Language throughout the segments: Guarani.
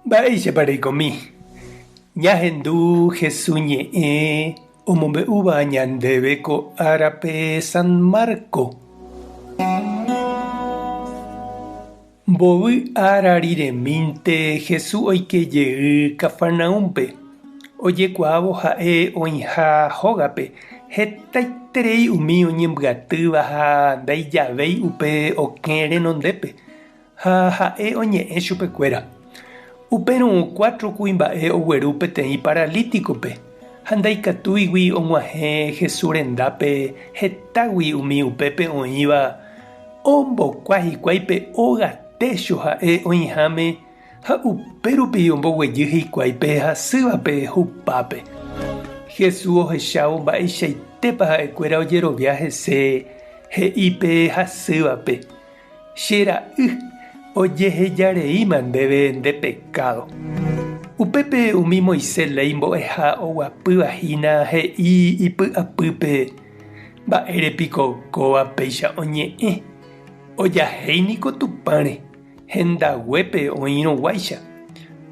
Mba'éichapa reikomi? Ñahendu Hesu ñe'ẽ omombe'úva ñandéve ko árape San Marco. Mbovy ára riremínte Jesús oike jey Cafarnaúmpe. Ojekuaávo ha'e oĩha hógape, hetaiterei umi oñembyatýva ha ndaijavéi upe okẽ renondépe, ha ha'e oñe'ẽ chupekuéra. Upérõ cuatro kuimba'e ogueru peteĩ paralítikope, ha ndaikatúigui og̃uahẽ Jesús rendápe hetágui umi upépe oĩva, ombokua hikuái pe óga técho ha'e oĩháme ha upérupi omboguejy hikuái pe hasývape hupápe. Jesús ohechávo mba'eichaitépa ha'ekuéra ojerovia hese, he'i pe hasývape, Che ra'y, ojehejareíma ndéve nde pekádo. Upépe umi Moisés léi mbo'eha oguapýva hína he'i ipy'apýpe, Mba'ére piko kóva péicha oñe'ẽ? Ojahéi niko Tupãre, hendaguépe oĩrõguáicha.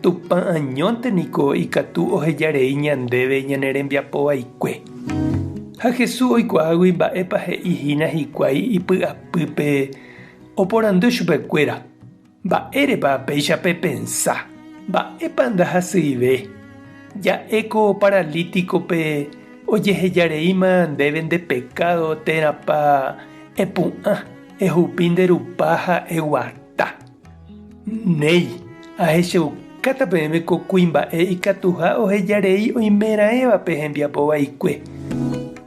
Tupã añónte niko ikatu ohejarei ñandéve ñane rembiapo vaikue. Ha Jesús oikuaágui mba'épa he'i hína hikuái ipy'apýpe, oporandu chupekuéra, Mba'érepa péicha pepensa? Mba'épa ndahasyive? Ja'e ko paralítikope ojehejareíma ndéve nde pekádo térãpa epu'ã, ehupi nde rupa ha eguata. Néi, ahechaukáta peẽme ko kuimba'e ikatuha ohejarei oimeraẽvape hembiapo vaikue.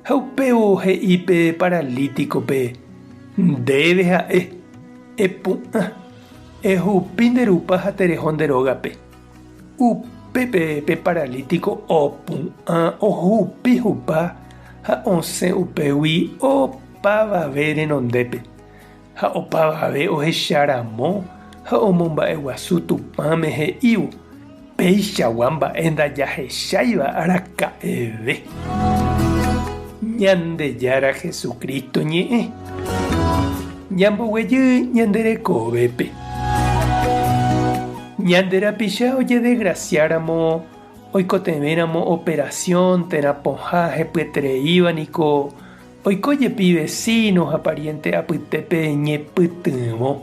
Ha upévo he'i pe paralítikope, Ndéve ha'e, epu'ã, ehupi nde rupa ha tereho nde rógape. Upépe pe paralítiko opu'ã ohupi hupa ha osẽ upégui opavave renondépe. Ha opavave ohecha ramo ha omomba'eguasu Tupãme he'ívo, Peichagua mba'e ndajahecháiva araka'eve. Ñandejára Jesucristo ñe'ẽ. Ñamboguejy ñande rekovépe. Ñande rapicha ojedegrasiáramo, oikotevẽramo operación térã pohã hepyetereíva niko Oiko jepi vecino ha pariente apytépe ñepytyvõ.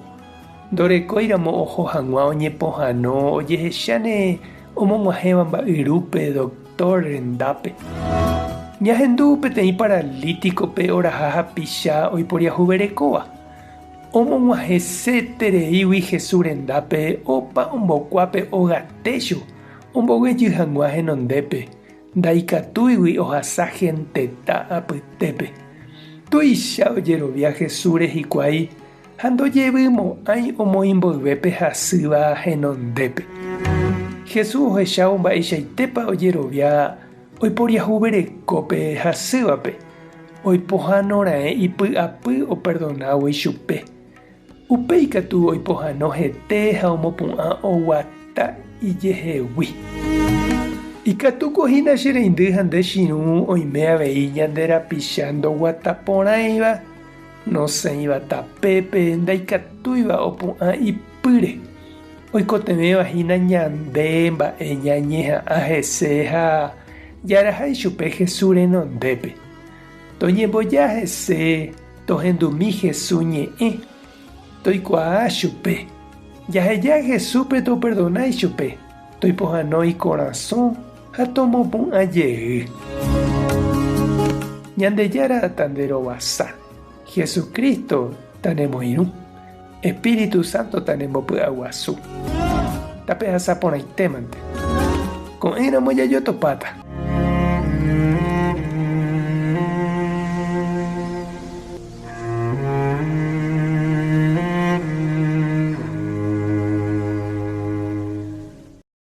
Ndorekóiramo oho hag̃ua oñepohãno ojehecháne omog̃uahẽva mba'yrúpe doctor rendápe. Ñahendu peteĩ paralítikope oraha hapicha oiporiahuverekóva. Omog̃uahẽsetereígui Jesús rendápe opa ombokuápe óga técho omboguejy hag̃ua henondépe. Ndaikatúigui ohasa genteta apytépe. Tuicha ojerovia Jesúsre hikuái ha ndojevymo'ãi omoĩ mboyve pe hasýva henondépe. Jesús ohechávo mba'eichaitépa ojerovia oiporiahuvereko pe hasývape, oipohãnoraẽ ipy'apy operdonávo ichupe. Upéi katu oipohãno hete ha omopu'ã oguata ijehegui. Ikatúko hína che reindy ha nde chirũ oime avei ñande rapicha ndoguata porãiva, nosẽiva tapépe, ndaikatúiva opu'ã ipýre, oikotevẽva hína ñande mba'e ñañeha'ã hese ha jaraha ichupe Jesús renondépe. Toñemboja hese tohendumi Jesús ñe'ẽ, toikuaa chupe. Jaheja Jesúspe toperdona ichupe, toipohãno ikorasõ ha tomopu'ã jey. Ñandejára tanderovasa, Jesucristo tanemoirũ, Espíritu Santo tanembopy'aguasu. Tapehasa porãitémante. Ko'ẽramo jajotopáta.